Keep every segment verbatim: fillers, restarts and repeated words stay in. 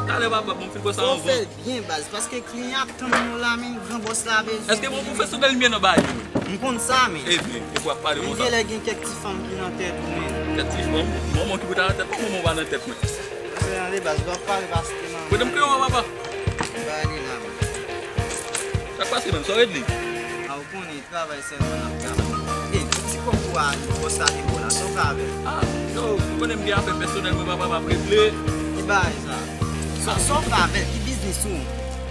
Talè papa, bon, m fin pran sa anvan. Fò w fè l byen, baz, paske kliyan ap tann nou la, men gran bòs la bezwen. Èske bon pwofesyonèl m ye nan bagay yo? M konn sa, men. Ebyen, e pou ap pale konsa. Men genlè gen kèk ti fanm ki nan tèt ou, men. Kèk ti fanm? Manman ki pou ta nan tèt mwen, manman pa nan tèt mwen. Mwen se nan de baz, w ap pale paske manman. Kote m kreyon an, papa? Ba li la, men. Sa k pase, menm? Sa w regle? A, ou konnen, travay sèlman n ap travay. E, ti kòb ou a, bòs la te ba w la, sa w fè avè l? A, yo, ou konnen m gen afè pèsonèl mwen, papa, m ap regle. Ki bagay sa? Sa, sa w fè avè l? Ki biznis ou?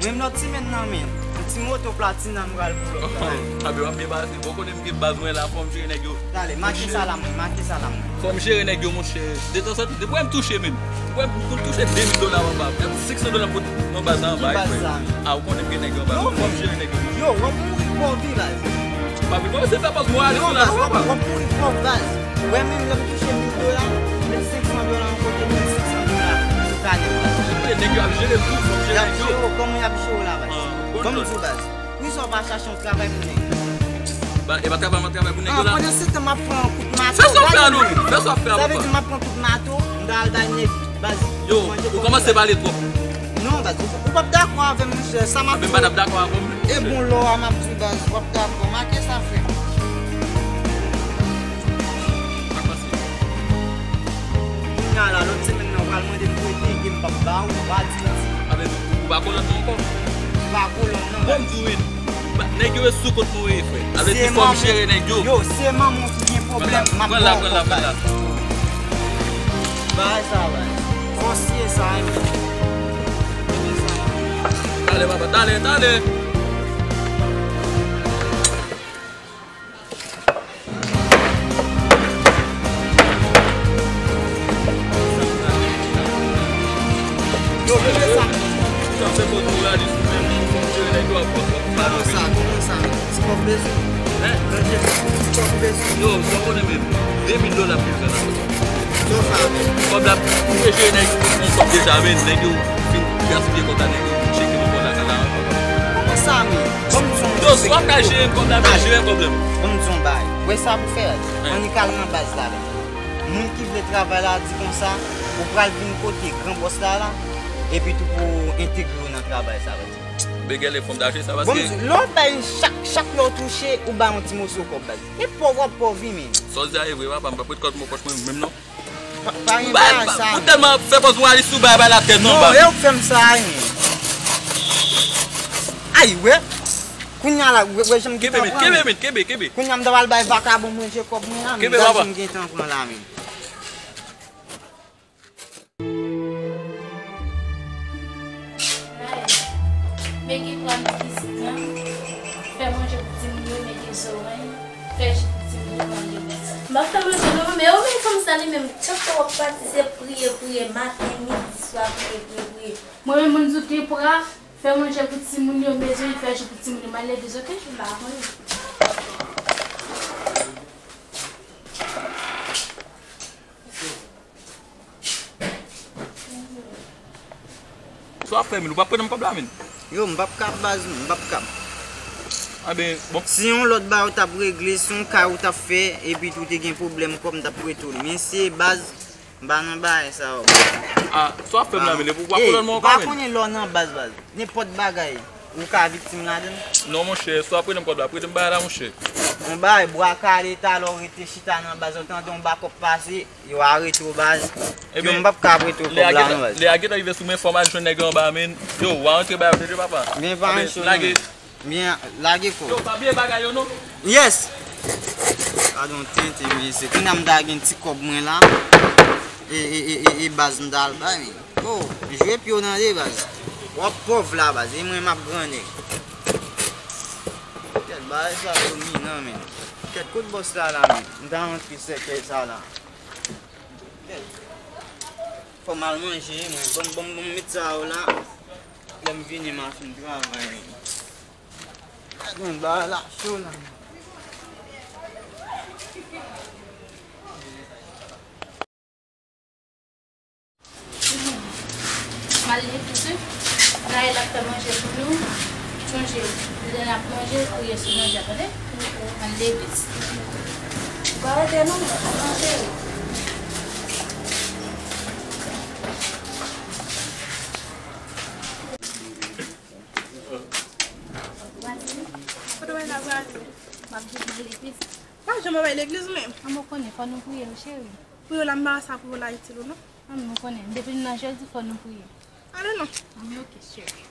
Mwen, m lòt semèn nan, men. Yon ti moto platina m pral pou lòt la. A, ben, w ap byen pase. Bon, konnen m gen baz mwen la, fò m jere nèg yo. Talè, make sa la mwen, make sa la mwen. Fò m jere nèg yo, monchè. Detanzantan, depi w wè m touche, menm. Depi w wè m touche de mil dola anba. Menm senk san dola m pot nan baz la anba, frè. A, ou konnen m gen nèg yo anba. Fò m jere nèg yo. Yo, w ap mouri pòv wi, baz. Pa vin kòmanse fè pòz moralis la non, papa. W ap mouri pòv, baz. Ou wè menm lè m touche mil dola, met senk san dola yon kote, mil senk san dola sou kanè m. Nèg yo ap jere m tou, fò m jere nèg yo. Y ap jere w, kòman y ap jere w la, baz? Ban m di w, baz. Poukisa w pa chache yon travay pou nèg yo? Ba, e pa travay m ap travay pou nèg yo la? Pandan se tan m ap pran kout mato. Fè sa w fè a non, fè sa w fè a, papa. Sa vle di m ap pran kout mato, m ta al bay nèg baz. Yo, ou kòmanse pale twòp. Non, baz, ou p ap dakò avè m, monchè, sa m ap di w. A, men m pa t ap dakò avè w, monchè. E bon lò a m ap di w, baz, ou p ap dakò. Make sa, frè. Sa k pase? Kounye a la, lòt semèn nan, ou pral mande m prete, e m p ap ba ou, ou pa di manti. A, men ou pa kolòn mwen ankò? Ou pa kolòn non, baz. Bon, m di w wi. Nèg yo e sou kont mwen ye, frè. Sa vle di fò m jere nèg yo. Yo, se manman w ki gen pwoblèm, m ap ba w kòb la. Bagay sa, baz. Fò w siye sa, wi. Talè, papa, talè, talè. Yo, men sa. Sa fè koz moralis ou menm, ou fè jere nèg yo ap pran kòb. Kòman sa, kòman sa? Ti kòb bezwen. Hein? Ti kòb bezwen. Yo, sa w konnen menm. De mil dola m bezwen la. Sa w fè avè l? Kòb la, ou te jere nèg yo pou kòb deja, men nèg yo fin gaspiye kòb la, nèg yo tcheke nan kòb la, kòb la. Kòman sa, men? Ban m di w yon ti sekrè. Yo, si w ap ka jere kòb la, men jere kòb la. Ban m di w yon bagay. Wè sa pou fè? Hein? Annik al nan baz la, men. Moun ki vle travay la di konsa, ou pral vin kote gran bòs la la, epi tou pou entegre w nan travay sa, baz. Begèlè fò m dache sa, paske. Bon, lè w bay chak, chak lè w touche, ou bay yon ti moso kòb, baz. E pòv w ap pòv wi, men. Sa w di a e vre, papa, m p ap ret kòb nan pòch mwen menm non. Pa, pa gen bagay sa. Ou tèlman fè pòz moralis ou bay, bay la tèt non, baz. Non, e ou k fè m sa, men. Ay, wè. Kounye a la, wè, wè jan m gentan pran. Kenbe, men, kenbe, men, kenbe, kenbe. Kounye a m ta pral bay vakabon manje kòb mwen la, men. Kenbe, papa. Gad jan m gentan pran la, men. Megi pran pitit lan, fè manje pou timoun yo, megi zorèy, fè ji pou timoun yo manje. M ap fè manje non, men ou menm fanm sa li menm, chak fwa w ap pati se priye, priye, maten, midi, swa, priye, priye, priye. Mwen menm moun di w gen pra, fè manje pou timoun yo, mezi, fè ji pou timoun yo, m al legliz, oke? M pa konnen. Sa w ap fè, men, ou p ap pran nan kòb la, men. Yo, m p ap kab, baz, m p ap kab. A ben, bon. Si yon lòt bagay ou t ap regle, si yon kay ou t ap fè, epi tou te gen pwoblèm kòb, m t ap prete w li. Men se baz, m pa nan bagay sa yo. A, sa w ap fè m la, men, ou pa kolòn mwen ankò, men. Pa konnen lè w nan baz, baz. Nenpòt bagay, ou ka viktim ladan l. Non, monchè, sa w ap prete m kòb la, prete m bagay la, monchè. Yon bagay, bwa kale, talè w rete chita nan baz, ou tande yon bakòp pase, yo arete w, baz. Yo, m p ap ka prete w kòb la, non, baz. Lè a gentan rive sou mwen, fò m al jwenn nèg yo anba, men. Yo, w a rantre bagay yo, tande, papa. Men pa yon cho, non. Lage. Byen, lage kò w. Yo, pa bliye bagay yo, non. Yes! Gadon tenten, mesye. Kounye a m ta gen ti kòb mwen la. E, e, e, e, e baz m ta al bay, men. Oh, jwe pye w nan de, baz. W ap pòv la, baz. E mwen, m ap grannèg. Kèt, bagay sa dominan, men. Kèt, kot bòs la, la, men. M ta rantre sèkèy sa, la. Kèt. Fò m al manje, mwen. Bon, bon, bon, met sa yo la. Lè m vini, m a fin travay, men. Gad yon bagay la cho la. M al leve tou. Gaël ap fè manje pou nou. Chonje, lè n ap manje, priye sou manje a, tande? M al leve. Ou pa rete non, manje. Jan m ap bay legliz menm. An, mwen konnen, fò nou priye, wi, cheri. Pou yo la, m pa sa pou yo la itil ou non. An, mwen konnen. Depi n nan Jezi, fò nou priye. Ale non. An, men oke, cheri.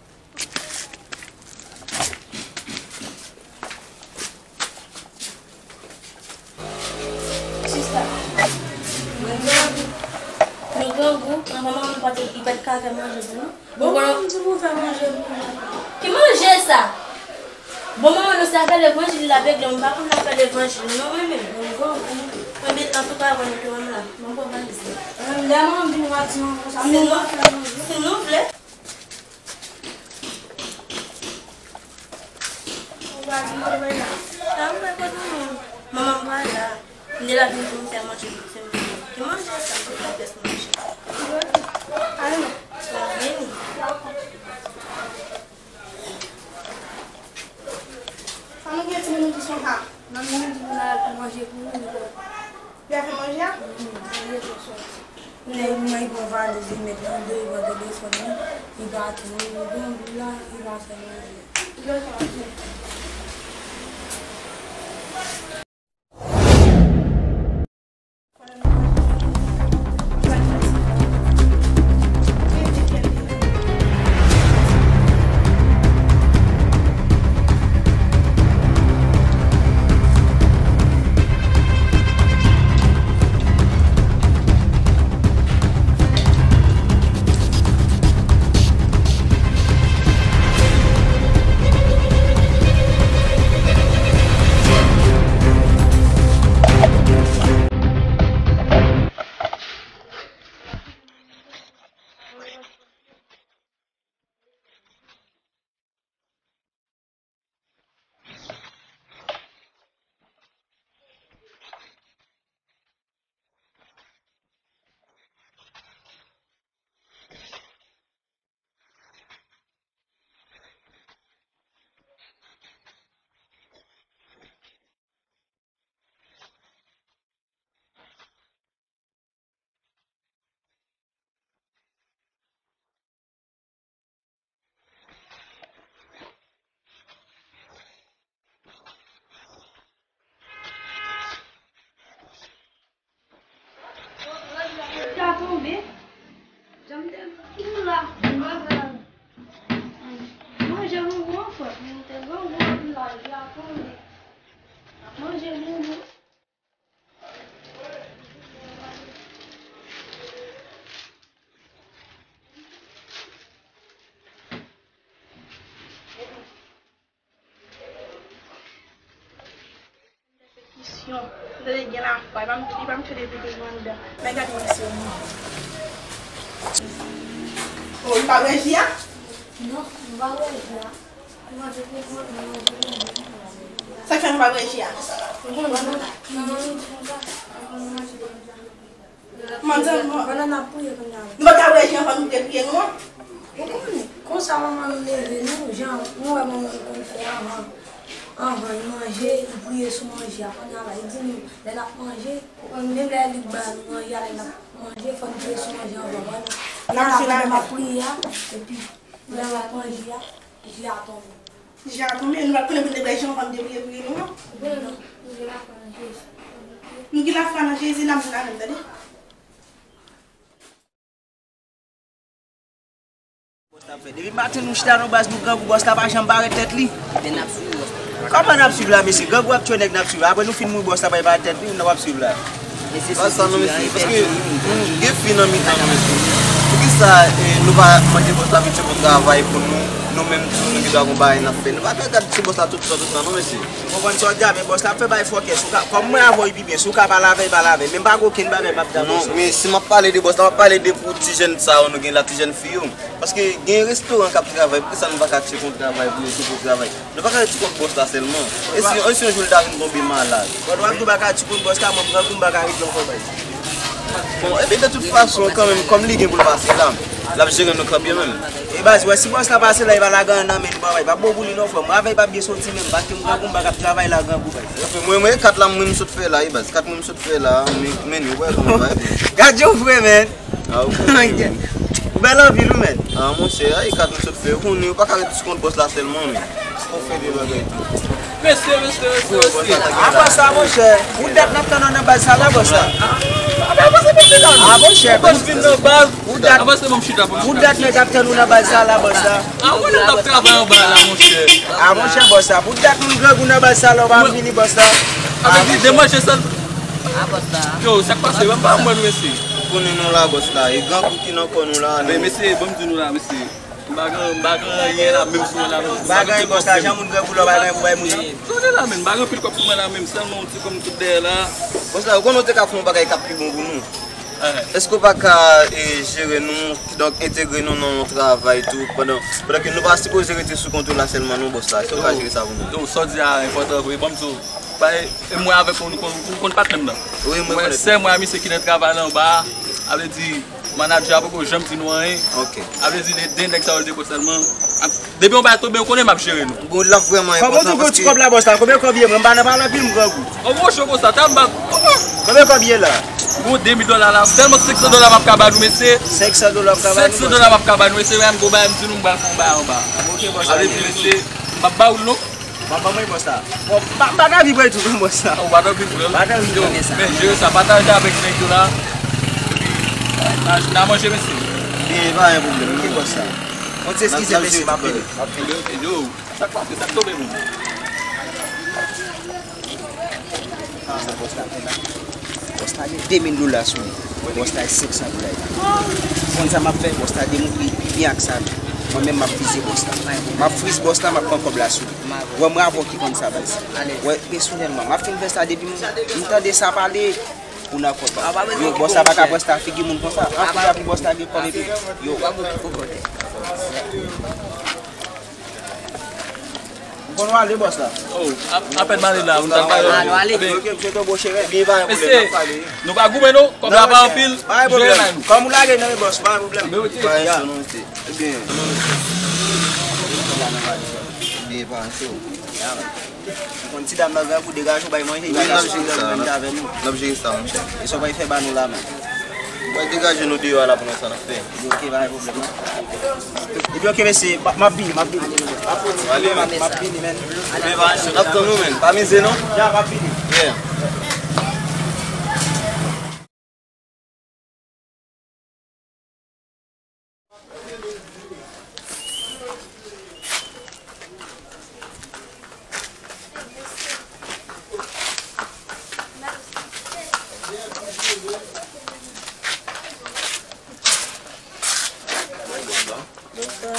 Sista, mwen grangou. Mwen grangou, mwen manman mwen pa t, li pa t ka fè manje pou nou. Bon, manman m di pou fè manje pou mwen. Ki manje sa? Bon, manman nou se afè levanjil l ap regle, mwen pa konn afè levanjil non, mwen menm. Mwen grangou. Mwen byen, antouka, mwen mete mwen la. Mwen pran valiz la. Lè manman m vini, w a di manman sa, mwen pa fè manje. Si nou vle. Ou pa di kote mwen la. Sa m fè kote mwen. Manman m pa la. M te la vin pou m fè manje pou ti moun. Ki manje sa? M te fè pyès manje. Ale non. Sa vini. Sa nou gen ti moun ki son ha. Nan moun di pou n al fè manje pou nou, nou konn. Li a fè manje a? Wi, manje pou sòti. Lè yon moun pran valiz, li met nan do, li pran telefòn li, li pati, li gen yon boul la, li pa fè manje. Li pa fè manje. Li a tonbe. Jan m te di w la, m pa ka manje bonbon ankò. M te grangou anpil la, li a tonbe. Manje bonbon. Repetityon. Tande gen lafwa. Li pa m, li pa m fè repetityon anndan. Mwen gade mesye yo. Oh, li pa bwè ji a? Non, li pa bwè ji a. Sa k fè nou pa bwè ji a? Manzè, mwen. Pandan n ap priye kounye a. Nou pa ta wè jan fanm ki te priye nou an? Ou konnen, konsa manman nou leve nou, jan nou wè manman nou konn fè anvan, anvan li manje, li priye sou manje a. Kounye a la, li di nou, lè n ap manje, menm lè li ba nou manje a, lè n ap manje, fò n priye sou manje anvan, wè nou. Lè n ap, lè n ap priye a, epi lè n ap manje a, ji a tonbe. Ji a tonbe, nou pa t konnen pou n te bay jan fanm te priye pou nou an. Nou gen lafwa nan Jezi. Nou gen lafwa nan Jezi, n ap vin avè l, tande. Bòs la fè. Depi maten nou chita non baz, nou grangou, bòs la pa janm parèt tèt li. Men n ap swiv bòs la. Kòman n ap swiv la, mesye? Grangou ak tchwe nèg n ap swiv. Apre nou fin mouri, bòs la pa parèt tèt li, nou ap swiv la. Mesye, se sa non, mesye, paske nou gen fi nan mitan nou, mesye. Poukisa, eh, nou pa mande bòs la vin chèche yon travay pou nou, nou menm tou, nou gen dwa gon bagay n ap fè. Nou pa ka gad sou bòs la tout tan, tout tan, non, mesye. Ou konprann sa w di a, men bòs la ap fè bagay fòkè. Si w ka, kòm mwen avè w, epi byen, si w ka pale avè l, pale avè l. Men m pa gen okenn bagay m ap di a. Non, men si m ap pale de bòs la, m ap pale de pou ti jèn sa yo, nou gen la, ti jèn fi yo. Paske gen restoran k ap travay, poukisa nou pa ka tcheke yon travay pou yo tou pou travay? Nou pa ka rete sou kont bòs la sèlman. E si, e si yon jou li ta vin tonbe malad? Bon, nou ap di w pa ka tcheke kont bòs la, mwen grangou m pa ka ret nan kòbay. Bon, ebyen, de tout fason, kanmenm, kòm li gen pou l pase la, l ap jere nou kanmenm. E baz, wè, si bòs la pase la, li pa lage anyen nan men nou, papa, li pa bon pou li non, frè m. Mwen avè l pa byen soti menm, paske m grangou m pa ka ap travay la, grangou, baz. Mwen, mwen, kat la, mwen, m sot fè la, wi, baz. Kat mwen, m sot fè la, men, men, wi, mwen, wi. Gad yon frè, men. Ah, ok. Ou bèl anpil, wi, men. Ah, monchè, ay, kat m sot fè, ou konnen, ou pa ka ret sou kont bòs la sèlman, men. Fò fè de bagay tou. Mesye, mesye, mesye, mesye. A, bòs la, monchè. Pou dat n ap tann ou nan baz sa la, bòs la. A, monchè, pou dat, pou dat nèg ap tann ou nan baz sa la, bòs la. A, mwen menm t ap travay anba la, monchè. A, monchè, bòs la. Pou dat moun grangou nan baz sa la, ou pa vini, bòs la. A, vle di, demanje sèl. Yo, sa k pase? Menm pa mwen, mesye. Konnen nou la, bòs la. E grangou ki nan kò nou la. Men, mesye, ban m di nou la, mesye. M pa gen, m pa gen anyen la, menm si mwen la, menm si. Pa gen anyen, bòs la, jan moun grangou la, pa gen pou bay moun. Tande la, menm, m pa gen anpil kòb sou mwen la, menm, sèlman yon ti kòb m sot dèyè la. Bòs la, ou konnen ou te ka fè yon bagay k ap pi bon pou nou. Èske ou pa ka, e, jere nou, kidonk entegre nou nan yon travay tou, pandan, pandan ke nou pa sipoze rete sou kont ou la sèlman non, bòs la. Èske ou ka jere sa pou nou? Yo, sa w di a enpòtan vre, ban m di w. Bay, e mwen avèk ou, nou konn, nou konn patnè m nan. Wi, mwen konnen. Sè mwen a misye ki nan travay la anba a, a vle di, manadjè a poko janm di nou anyen. Ok. A vle di, de, de nèg sa yo, l te pran sèlman. Depi yon bagay tonbe, ou konnen m ap jere nou. Bon, l ap vrèman enpòtan paske. Fò mwen tou gon ti kòb la, bòs la. Konbyen kòb ye? Mwen, m pa nan pale anpil, m grangou. Yon gwo cho konsa, ta m ba. Konbyen kòb ye la? Gon de mil dola la. Sèlman senk san dola m ap ka ba nou, mesye. Senk san dola w ap ka ba nou, bòs la? Senk san dola m ap ka ba nou, mesye. Mwen, m gon bagay, m di nou, m pral fè yon bagay anba. Ok, bòs la. A vle di, mesye, m ap ba ou l non. Ban, ban mwen bòs la. Bon, pa, pa t anvi pran tou, non, bòs la. Ou pa t anvi pran? Pa t anvi pran sa. Men jere sa, pataje avèk nèg yo la. Epi, n a, n a manje, mesye. Byen, pa gen pwoblèm, non, bòs la. Bon, ti eskize, mesye, m ap vini. M ap vini. Yo, sa k pase, sa k tonbe moun? Sa bòs la fè la. Bòs la gen de mil dola sou li. Bòs la gen senk san dola. Konn sa m ap fè? Bòs la demontre pi byen ak sa tou. Mwen menm m ap vize bòs la. M ap friz bòs la, m ap pran kòb la sou li. Wè mwen avè w ki konn sa baz. Wè, pèsonèlman, m ap fin fè sa depi m, m tande sa pale, ou nan kòb la. Yo, bòs la pa ka pran sa figi moun konsa. Anpil, anpil bòs la gen kòb epi. Yo. M konn w ale, bòs la. Oh, a, apèn m ale la, m t al pale. Ah, nou ale. Ok, m swete w bon chemen. Ebyen, pa gen pwoblèm, n ap pale. Nou pa goumen non, kòb la pa anpil. Pa gen pwoblèm. Kòm ou lage nan men bòs, pa gen pwoblèm. Men ok. Pa gen sou nou, mesye. Ebyen, ebyen, pa gen sou. M konn ti dam nan grangou, degaje w bay manje, wi, n ap jere sa, n ap jere sa, monchè. E sa w pral fè ba nou la menm? Mwen degaje nou deyò a la pou nou sa n ap fè. Ebyen, ok, pa gen pwoblèm non. Ebyen, ok, mesye, m ap, m ap vini, m ap vini. M ap vini, men. Ebyen, pa gen sou, n ap tann ou, men. Pa mize non. Ya, m ap vini. Yeah. Bonswa. Bonswa.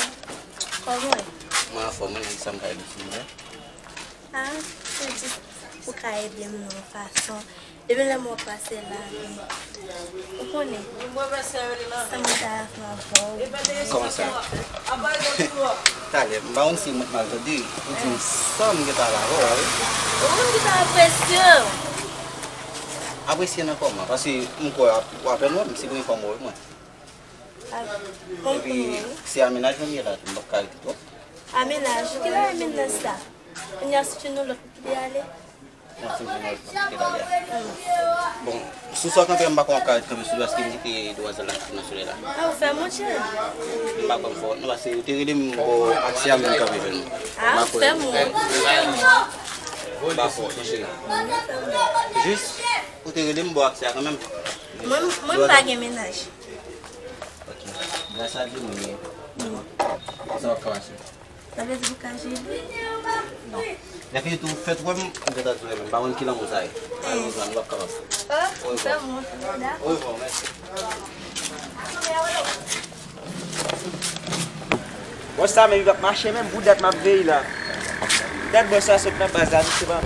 Kòman w ye? Mwen anfòm, mwen menm, sa m ka ede w, silvouplè? Ah, se jis pou ka ede m nan yon fason. Depi lè m wè w pase la, ou konnen, sa mwen ta fè avè w. Kòman sa? Talè, m pa konn si mwen t mal tande, ou di m sa m gentan al avè w la, wi. Ou menm ki ta apresye w. Apresye nan kòman? Paske m kwè w apèn wè m, se premye fwa m wè w, mwen. Epi, se a mennaj mwen m ye la tou, m p ap ka rete twòp. A mennaj? Kilè a mennaj sa? Kounye a si t yon lòt ki te ale? Non, si t yon lòt ki te ale a. Bon, sou sa w kanpe a, m pa kwè w ap ka ret kanpe sou li, paske m kite demwazèl la nan solèy la. A, ou fè monchè? M pa kwè m fè wont non, paske ou te rele m bò aksè a, m vin kanpe jwenn ou. A, ou fè m wont, ou fè m wont. M pa fè wont non, cheri. Jis, ou te rele m bò aksè a kanmenm. Mwen, mwen m pa gen mennaj. Ok. Gras a Dye, mwen gen. Kisa w ap ka mache? Sa vle di ou ka jere? Non. Lè fini tou, fèt wè m, m gentan di w, men m pa konn ki lanmou sa ye. Malerezman, nou p ap kapab. Oh, sa bon. Dakò. Orevwa, mèsi. Bòs sa menm, li p ap mache menm, pou dat m ap veye la. Dat bòs sa sot nan baz la, misye pa.